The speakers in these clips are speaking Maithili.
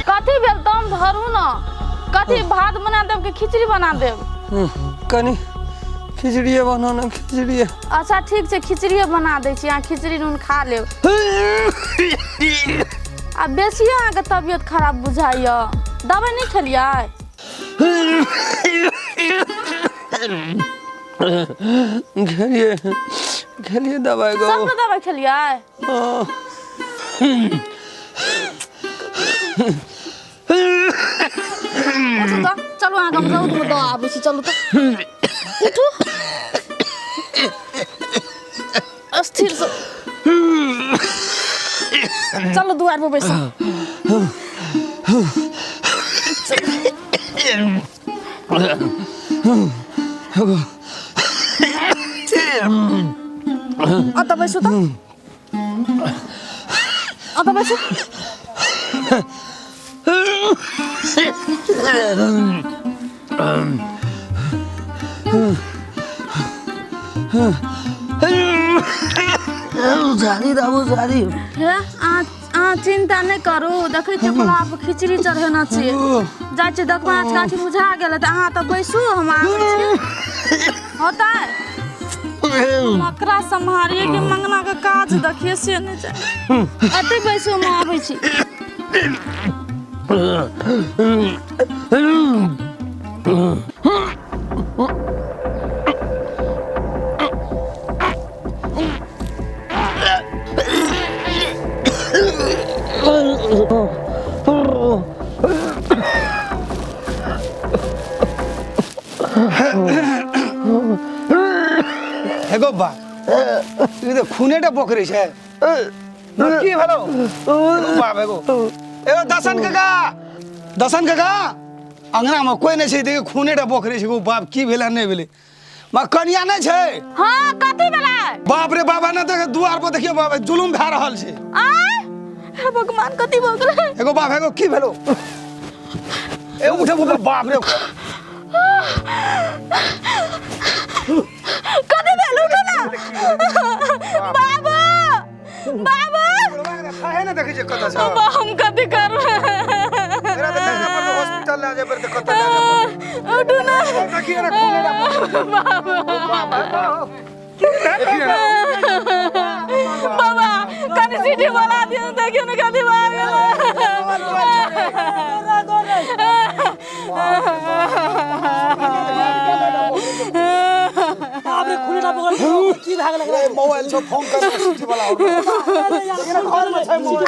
कथी भेल दम धरू न कथी भात बना देब कि खिचड़ी बना देब कनी खिचड़िए बना ना खिचड़िए अच्छा ठीक छै खिचड़िए बना दै छी अहाँ खिचड़ी नून खा लेब आ बेसी अहाँके तबियत खराब बुझाइए दबाइ नहि खेलियै खेलिए खेलिए दवाई गो सबके दबाइ खेलियै हाँ। उठू तऽ चलू अहाँके हम रौदमे दऽ आबै छी चलू तऽ उठू स्थिरसँ चलू दुआर पर बैसू अतऽ बैसू तऽ अतऽ बैसू झाड़ी दाबू झाड़ी हे अहाँ अहाँ चिन्ता नहि करू देखै छियै कोल्हा पर खिचड़ी चढ़ेने छी जाइ छियै देखबै अहाँके गाछी बुझा गेलै तऽ अहाँ तऽ बैसू हम आबै छी होतै मकरा सम्हारिए कि मंगना के काज देखिए से नहि छै एतै बैसू हम आबै छी हे गो बा ई तऽ खूनेटा पोखरि छै की भेलो एगो बाप एगो एगो दसन काका दसन काका अंगना में कोई नहीं छै देखियौ खूनेटा पोखरि छै गो बाप की भेलै नहि भेलै माँ कनिया नहि छै हाँ कथी भेलै बाप रे बाबा ने देख दुआर पर देखियौ बाबा जुलुम भए रहल छै आय हे भगवान कथी भऽ गेलै एगो बाप एगो की भेलो ए उठे उठे बाप रे कथी भेल उठो ना बाबू बाबू खाहे ने देखै छै कतऽ छै बाबा हम कथी करबै एकरा तऽ ले जाय पड़तै हॉस्पिटल लए जाय पड़तै कतऽ लए जाय पड़तै उठू ना देखिए ने खून एना बाबू देखिए ने बाबा कनि सीटी बोला दियौ ने देखियौ ने कथी भऽ गेलै बाप रे खुले ना बगल की भए गेल एकरा मोबाइल छौ फोन कर सिटी वाला और देखिए ने घर में छै मोबाइल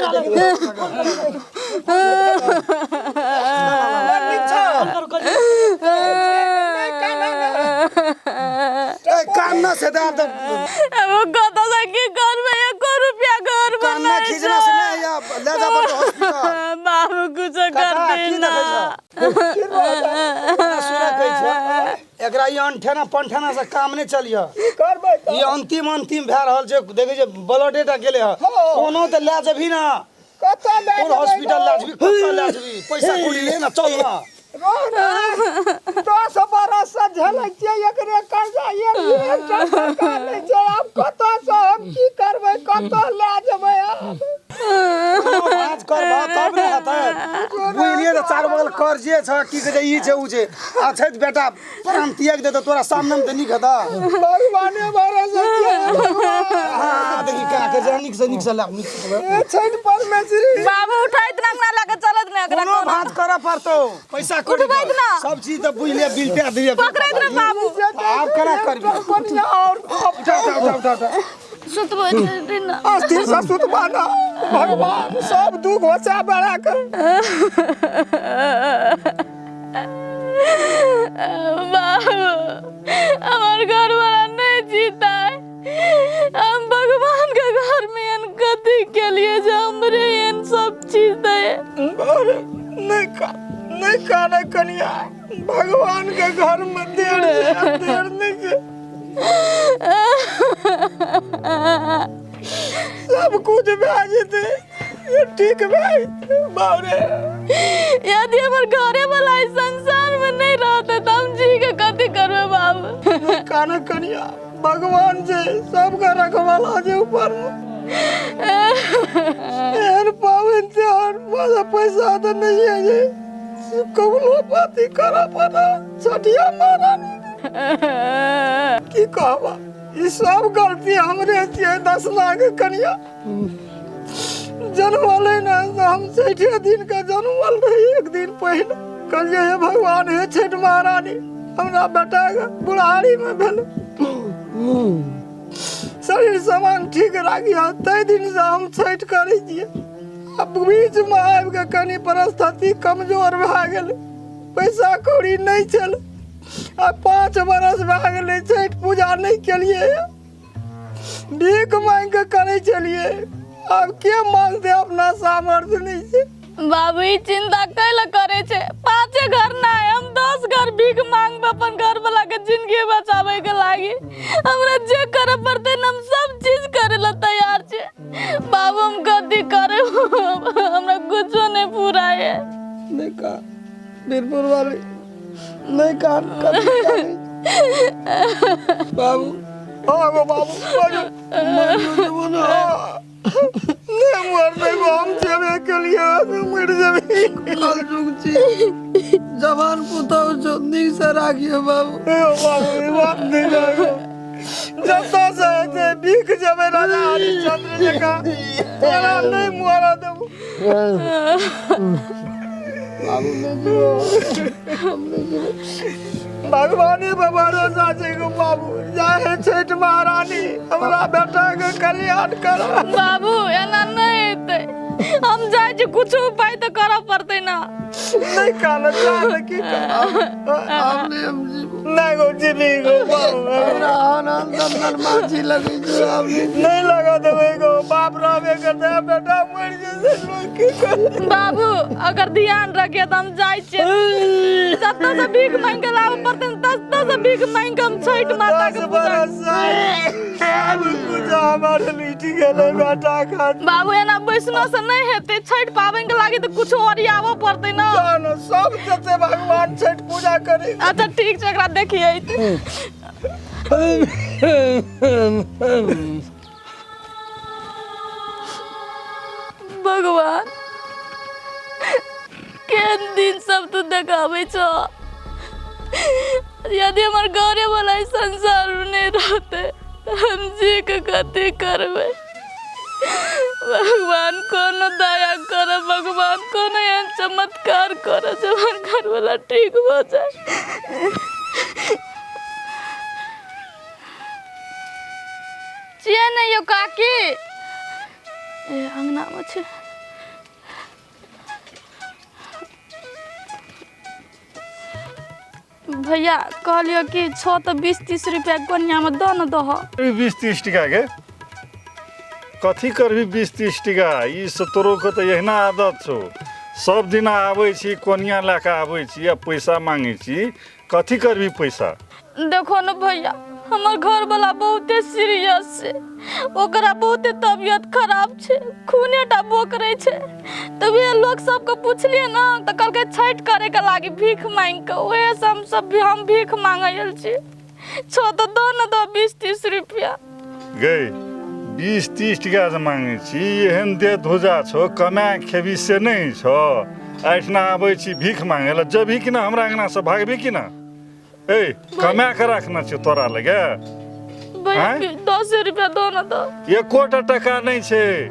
करू करू ए कान से दे तऽ अब कतऽ से की करबै एको रुपया घर कान बनाइ खींचना से नहीं या ले जा पड़तै हॉस्पिटल बाबू कुछ काका, कर की देना देखै छौ सुनै कहै छै एकरा ई अनठेना पंठेना से काम नहि चलिय करबै ई अंतिम अंतिम भए रहल छै देखै छै ब्लडे टा गेलै हँ कोनो तऽ लए जेबही ना कतऽ लए कोन हॉस्पिटल लए जेबही कतऽ लए जेबही पैसा कौड़ी ले ना चल ना 10 बरस से झेलै छियै एकरे कर्जा एक एकटा सरकार लै छै आब कतऽ से हम की करबै कतऽ लए जेबै आब काज करबह तब ने हेतै बुझलियै तऽ चारू बगल कर्जे छ की कहै छै ई छै उ छै आ छै तऽ बेटा प्राण त्याग देतौ तोरा सामने मे तऽ नीक हेतौ भगवाने भरोसे छियै हाँ देखी केना करै छै नीक से नीक से ला नीक से ला। ए छठि परमेश्वरी बाबू उठाइत ना अंगना लऽ के चलत ना एकरा कोनो भात करऽ पड़तौ पैसा कौड़ी उठबैत ना। सब चीज तऽ बुझलियै बिल पे दियै पकड़ैत ना बाबू आब केना करबी बढ़िया और उठा उठा उठा उठा उठा सुतबै ना अस्थिर से सुतबा ना भगवान सब दुख बचा बड़ा के बाबू हमार घर वाला नहीं जीता है हम भगवान के घर में एहन कथी के लिए जे हमरे एहन सब चीज दे अरे नहीं का नहीं काने कनिया भगवान के घर में देर छै देर नहीं छै सब कुछ भए जेतै ये ठीक भए जेतै बाप रे यदि हमर घरे वाला इस संसार में नहीं रहते तो हम जी के कथी करबे बाबू काने कनिया भगवान छै सबके रखवाला छै ऊपर में। एहन पाबनि तिहार वाला पैसा तऽ नहि है जे कबलो पाती करऽ पड़ा छठिया महारानी की कहबा ई सब गलती हमरे छियै दसना के कनिया जनमलै ने तऽ हम छठे दिन के जनमल रही एक दिन पहिने कहलियै हे भगवान हे छठि महारानी हमरा बेटाके बुढ़ारीमे भेल शरीर सामान ठीक राखिह ताहि दिनसँ हम छठि करै छियै आ बीचमे आबि कऽ कनि परिस्थिति कमजोर भए गेलै पैसा कौड़ी नहि छल आ 5 बरस भए गेलै छठि पूजा नहि केलियै भीख मांगि कऽ करै छलियै आब के मांगतै अपना सामर्थ्य नहि छै। बाबू ई चिंता कैला करे छै? 5 घर नहीं, हम 10 घर भीख मांगबे अपन घर वाला के जिंदगी बचावे के लागी। हमरा जे करे पड़ते न हम सब चीज करे ला तैयार छे। बाबू हम गलती करे, हमरा कुछो नहीं पूरा है। नहीं कहा बीरपुर वाली नहीं कहा कभी बाबू। हाँ गो बाबू बाबू नहीं मरने को हम जेबे के लिए मर जेबे। कलयुग छी जवान पुतहु छौ नीक से राखियो बाबू। ए बाबू ई बात नहीं जागो जतऽ से हेतै बिक जेबै राजा हरिश्चंद्र जकाँ तोरा नहीं मरऽ देबौ। बाबू नहीं जीबो हम नहीं जीबो। भगवाने पर भरोसा छै गो बाबू। जाय हे छठि महारानी हमरा बेटा के कल्याण कर। बाबू एना नहीं हेतै, हम जाइ छी कुछ उपाय तऽ करऽ पड़तै ना। नहीं कान जान की करब आब नहीं हम जीबो। नहीं गो जीबी गो बाबू। हमरा आनंद दंदन माछी लगै छै आब नहीं। नहीं लगा देबै गो बाप रहबे करतै बेटा मरि जेतै लोग की करतै। बाबू अगर ध्यान रखिए तऽ हम जाइ छियै। जतऽ से भीख मांगि के लाबऽ पड़तै ततऽ से भीख मांगि के हम छठि माता के 10 पूजा बरस आब पूजा हमर लुटि गेलै बेटा खातिर। बाबू एना बैसनो से नहीं हेतै, छठि पाबनि के लागी तऽ कुछो ओरियाबऽ पड़तै ना। जान सब जते भगवान छठि पूजा करै। अच्छा ठीक छै एकरा देखियै। भगवान केहन दिन सब तू देखाबै छौ। यदि हमर घरे वाला ई संसार में नहीं रहते तो हम जी के कथी करबै। भगवान कोनो दया कर, भगवान कोनो एहन चमत्कार कर जे हमर घर वाला ठीक भऽ जाए। छियै ने यौ काकी? ए अंगना में छै। भैया कहलियो कि 6 तऽ 20-30 रुपया कोनिया में दऽ ने दह। 20-30 टका के कथी करबी? 20-30 टका ई से तोरो के तऽ एहिना आदत छौ, सब दिना आबै छी कोनिया लए कऽ आबै छी आ पैसा मांगै छी, कथी करबी पैसा? देखो न भैया हमर घर वाला बहुते सीरियस छै, ओकरा बहुते तबियत खराब छै, खूने टा बोकरै छै। तऽ वएह लोक सबके पुछलियै ने तऽ कहलकै छठि करे के लागी भीख मांगि कऽ, ओहे से हम सब भी हम भीख मांगै आयल छी। 6 तऽ दऽ ने दऽ 20-30 रुपया। गै 20-30 टका जे मांगै छी, एहन देह धुजा छौ, कमा खेबी से नहि छौ, एहिठिना आबै छी भीख मांगै लए, जेबही कि ना हमरा अंगना से भागबी कि ना? ए कमा के रखना छै तोरा लगे। भैया 10 रुपया दऽ ने दऽ। एकोटा टका नहि छै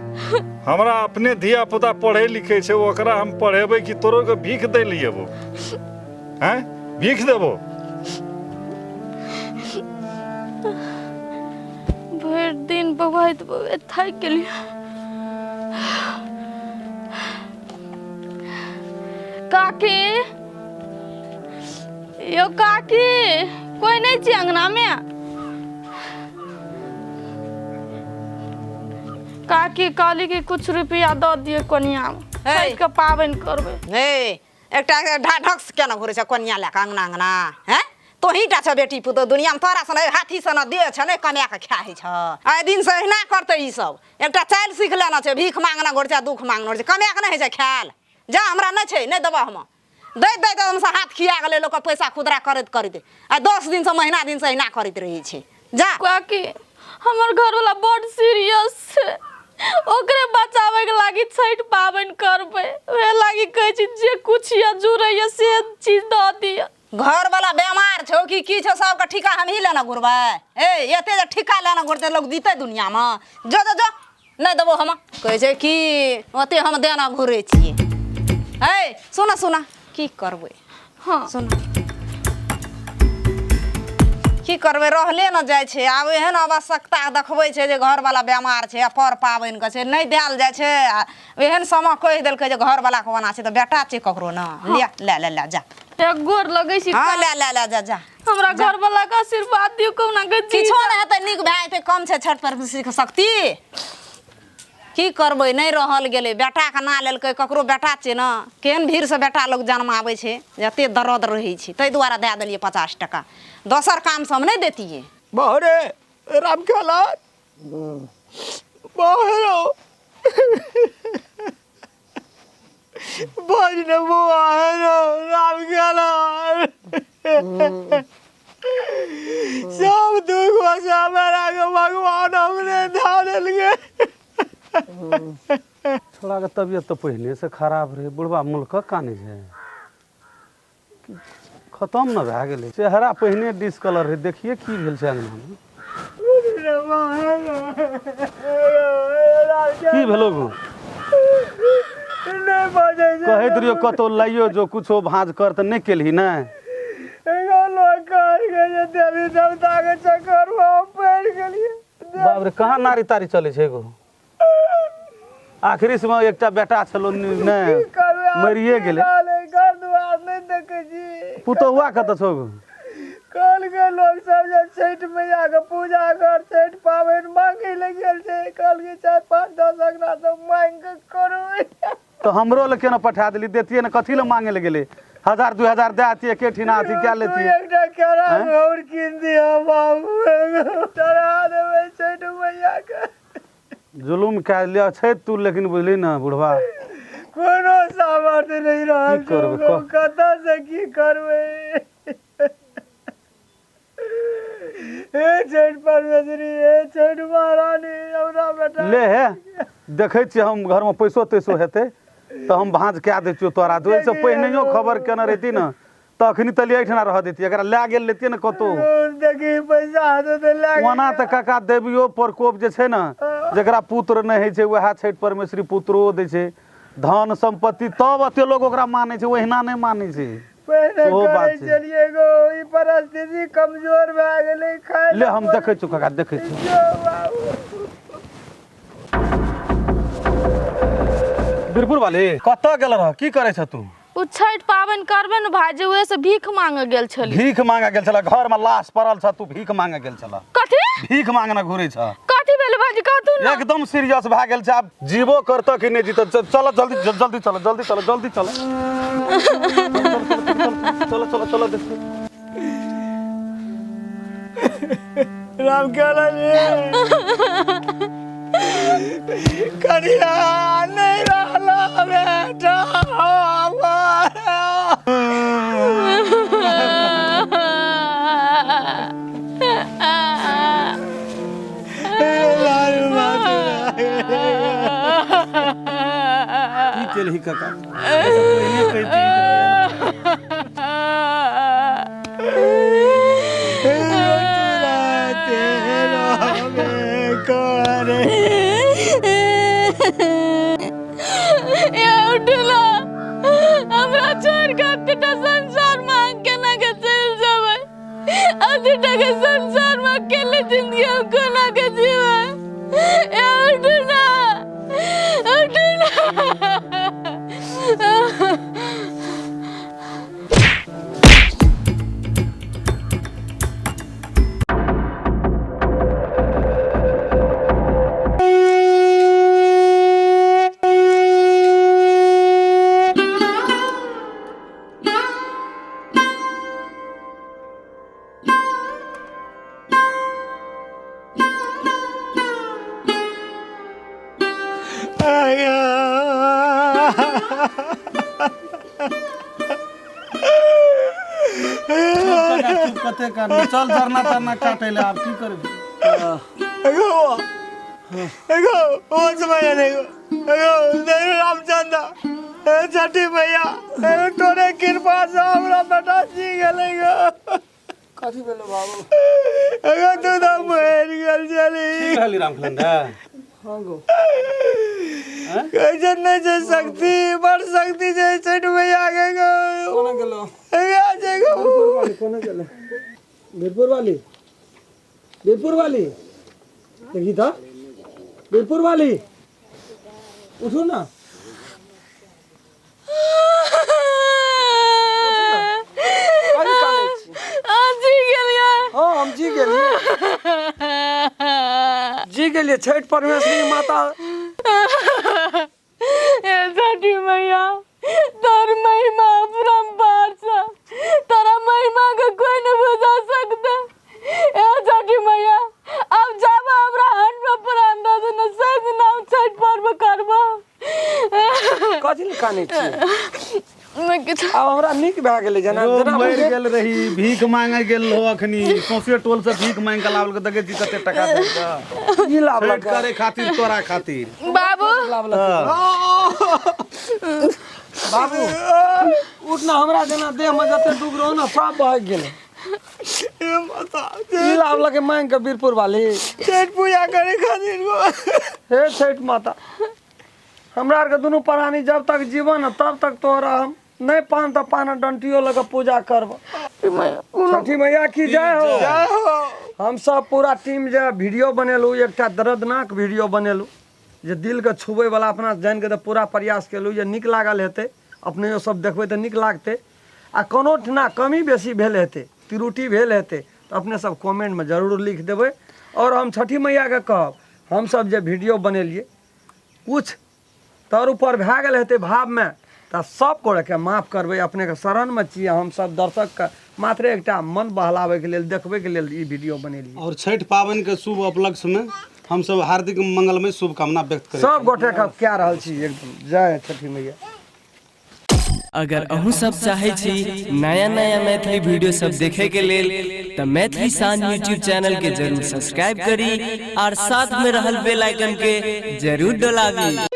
हमरा, अपने धिया पुता पढ़ै लिखै छै, ओकरा हम पढ़ेबै कि तोरो के भीख दै लए एबो? हैं भीख देबो? भरि दिन बौआइत बौआइत थाकि गेलियै। काकी यौ काकी कोई नहीं छी अंगना में? काकी कहली कि कुछ रुपया दऽ दिअ कोनिया में, छठि के पाबनि करबै। हे एकटा ढाढक केना घुरै छै कोनिया लए कऽ अंगना अंगना? हैं तोही टा छ बेटी पुतोह दुनिया में, तोरा सन हाथी सन देह छ ने कमा के खाय होइ छ। आइ दिन से एहिना करतै ई सब, एकटा चालि सीख लेना छै, भीख मांगना घुरै छै दुख मांगना घुरै छै, कमा के नहि होइ छै खायल। जा हमरा नहि छै नहि देबह हम, दैत दैत हमसे हाथ खिया गेलै लोकके पैसा खुदरा करैत करैत, आइ 10 दिन से महीना दिन से एहिना करैत रहै छै। जा काकी हमर घरवाला बड सीरियस छै, ओकरे बचाबै के लागी छठि पाबनि करबै। उहे लागी कहै छी जे कुछ यऽ जुड़ै यऽ से चीज दऽ दिअ। घर वाला बेमार छौ कि की छौ, सबके ठीका हमही लेने घुरबै? ए एते जे ठीका लेने घुरतै लोक दितै दुनियामे? जो जो जो, नहि देबो हम। कहै छै कि ओते हम देना घुरै छियै। ए सुन सुन, की करबै? हाँ सुन, की करबै, रहले ने जाइ छै। आब एहन आवश्यकता देखबै छै जे घरवला बेमार छै आ पर पाबनिके छै, नहि देल जाइ छै। आ एहन समय कहि देलकै जे घरवलाके ओना छै तऽ बेटा छै ककरो ने। ले ले ले ले जा, एक गोर लगै छी। हाँ, ले ले ले जा जा, हमरा घरवला के आशीर्वाद दियौ, कहुना के जी किछो नहि हेतै, नीक भए जेतै। कम छै छठ पर सीख शक्ति। की करबै, नहि रहल गेलै। बेटाके ना लेलकै, ककरो बेटा छै ने। केहन भीड़सँ बेटा लोक जन्माबै छै, जते दर्द रहै छै। ताहि दुआरे दए देलियै 50 टका, दोसर कामसँ हम नहि दैतियै। बाहरे राम खेला बाहरो भजन बुआ राम खेला, सब दुख बसा हमरा के भगवान हमरे धारल गे। छोड़ाके तबियत तऽ पहिनेसँ खराब रहै। बुढ़बा मुल्कक कानै छै, खतम ने भए गेलै। चेहरा पहिने डिसकलर रहै, देखिए की भेल छै अङ्गनामे। की भेलो गो? नहि बजै छै। कहैत रहियो कतहु लाइयो जो, कुछो भाँज कर, तऽ नहि केलही ने। एगो लोक कहलकै जे देवी देवताके चक्करमे हम पड़ि गेलियै। बाप रे, कहाँ नारी तारी चलै छै गो? आखिरी समय एकटा बेटा छलो नहि करबै आब? मरिए गेलै। रहलै घर दुआर नहि देखै छी। पुतहुआ कतऽ छौ गो? कहलकै लोक सब जे छठि मैयाके पूजा कर, छठि पाबनि मांगै लए गेल छै। कहलकै 4 5 10 अंगना सब मांगि कऽ करबै। तऽ हमरो लए केना पठा देली? देतियै ने, कथी लए मांगे लए गेलै? 1000 2000 दए अतियै, एके ठिना अथी कए तू लेतियै। एकटा केरा घौर कीन दिअ बाबू, चढ़ा देबै छठि मैयाके। जुलुम कए लिअ छै तू, लेकिन बुझली ने बुढ़बा, कोनो सामर्थ्य नहि रहल की करबै, छै। कह। कतऽ से की करबै? हे छठि परमेश्वरी, हे छठि महारानी, हमरा बेटा ले हे, देखै छियै हम घरमे पैसो तैसो हेतै तऽ हम भाँज कए दै छियौ तोरा। तऽ ओहिसँ पहिनहियो खबर केने रहिती ने तऽ अखनी तलियै एहिठिना रहऽ दैतियै, एकरा लए गेल लेतियै ने कतहु। देखी, पैसा हेतै तऽ लए ओना तऽ काका देवियो प्रकोप जे छै ने, जकरा पुत्र नहि होइ छै वएह छठि परमेश्वरी पुत्रो दै छै, धन सम्पत्ति, तब एते लोक ओकरा मानै छै, ओहिना नहि मानै छै। पहिने सेहो बात करै छै। छलियै गो, ई परिस्थिति कमजोर भए गेलै खाय ले, हम देखै छियौ काका, देखै छियौ। जो बाबू। बीरपुर वाली, कतऽ गेल रह? की करै छ तू? ओ छठि पाबनि करबै ने भाइजी, उहे से भीख मांगे गेल छली। भीख मांगे गेल छला? घर में लाश पड़ल छ, तू भीख मांगे गेल छला? कथी? भीख मांगना घुरै छ? कथी भेलै भाइजी, कहतू ने। एकदम सीरियस भए गेल छै, आब जीवो करतऽ कि नहि जीतऽ। चल जल्दी, जल्दी चल, जल्दी चल, जल्दी चल, चल चल चल, देखियौ। राम कहला कनिया नहीं रहला बेटा हमर। लाल बात की केलही काका? एहिसँ पहिने कहितिही तऽ। करे ए उठला, हमरा छोड़ के अतेटा संसार में अहाँ केना के चलि जेबै? अतेटा के संसार में अकेले जिंदगी हम कोना के जीबै? ए उठना, उठना। चुप, कते कानबै? चल, जरना तरना काटै लए, आब की करबै? एगो ओ समय एगो एगो रामचंद्र हे छठी मैया एगो तोरे कृपा से हमरा बेटा जी गेलै गो। कथी भेलो बाबू? एगो तू तऽ मरि गेल छली। की कहली रामखिलन रे? हाँ गो। कैसन नहि छै शक्ति, बड़ शक्ति छै छठि मैया के गो। कोना गेलो? एगा छै गो। वीरपुर वाली कोना गेलो? वीरपुर वाली, वीरपुर वाली देखी था, वीरपुर वाली उठू ना। कथी कानै छी? जी गेलियै। हाँ हम जी गेलियै, जी गेलियै। छठि परमेश्वरी माता हे छठी मैया, तोर महिमा अपरंपार छ, तोरा महिमा के कोई नहीं बुझा सकता। हे छठी मैया, अब जाब हमरा हाथ में प्राण दे दे न, सही दिन हम छठ पर्व करबो। कथी लए कानै छियै? मैं किछु आब हमरा नीक भए गेलै जेना यौ, जेना मरि गेल रही, भीख मांगे गेल रहो अखनी, सौंसे टोल से भीख मांग के लावल के देखै छी कते टका देलकै। की लाभलक? छठि करे खातिर, तोरा खातिर। बाबू बाबू उठ ना, हमरा जेना देह में जते दुख रहो ना सब बहक गेलै। हे माता, की लाभलक मांग के वीरपुर वाली? छठि पूजा करे खातिर गो। हे छठि माता, हमरा आरके दुनू प्राणी जब तक जीवन है तब तक तोहरा हम नहीं पान तऽ पान डंटियो लऽ के पूजा करब। छठी मैया की जय हो। जय हो। हम सब पूरा टीम जे वीडियो बनेलहुँ, एकटा दर्दनाक वीडियो बनेलहुँ जे दिलके छुबैवला, अपना जानिके तऽ पूरा प्रयास केलहुँ जे नीक लागल हेतै, अपनेयो सब देखबै तऽ नीक लागतै। आ कोनो ठिना कमी बेसी भेल हेतै, त्रुटि भेल हेतै तऽ अपने सब कमेंटमे जरूर लिख देबै। और हम छठी मैयाके कहब, हमसब जे वीडियो बनेलियै कुछ तर ऊपर भए गेल हेतै भावमे तऽ सब गोटेके माफ करबै। अपनेके शरणमे छियै हम सब दर्शकके, मात्र एकटा मन बहलाबैके लेल, देखबैके लेल ई वीडियो बनेलियै। और छठि पाबनि के शुभ उपलक्ष्य में हम सब हार्दिक मंगलमय शुभकामना व्यक्त करै सब गोटेके कए रहल छी एकदम जय छठी मैया। अगर अहूँ सब चाहे छी नया नया मैथिली वीडियो सब देखे के लेल तऽ मैथिली शान यूट्यूब चैनल के जरूर सब्सक्राइब करी और साथ में रहल बेल आइकन के जरूर डोलाबी।